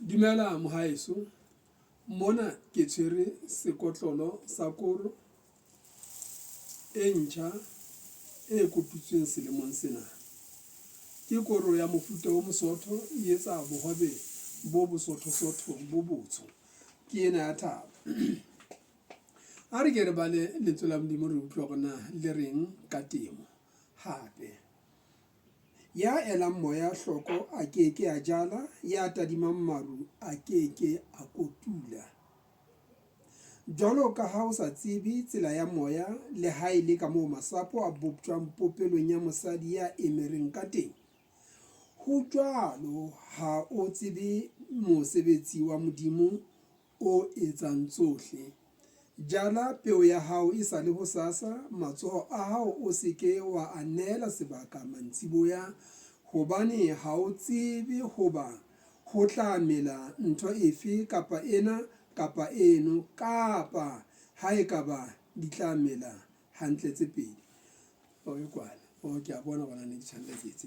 Dumela mohaeso, mona ke tshwere sekotlolo sa koro e ntjha e kotutsweng selemong sena. Ke koro ya mofuta o mosootho e etsa bohobe bo bosothosotho bo botsho. Ke ena ya thaba. A re ke re bale lentswe la Modimo re utlwe hore na le reng ka temo hape. Ya elang moya hloko a ke ke a jala, ya tadimang maru a ke ke a kotula. Jwalo ka ha o sa tsebe tsela ya moya, le ha e le ka moo masapo a boptjwang popelong ya mosadi ya emereng ka teng, ho jwalo ha o tsebe mosebetsi wa Modimo o etsang tsohle. Jala peo ya hao e sa le hosasa, matsoho a hao o se ke wa a neela sebaka mantsiboya, hobane ha o tsebe hoba ho tla mela ntho efe kapa ena kapa eno, kapa ha ekaba di tla mela hantle tse pedi. Oh, e kwana. Oh, ke a bona hore na ne ke tshwanela ke etse.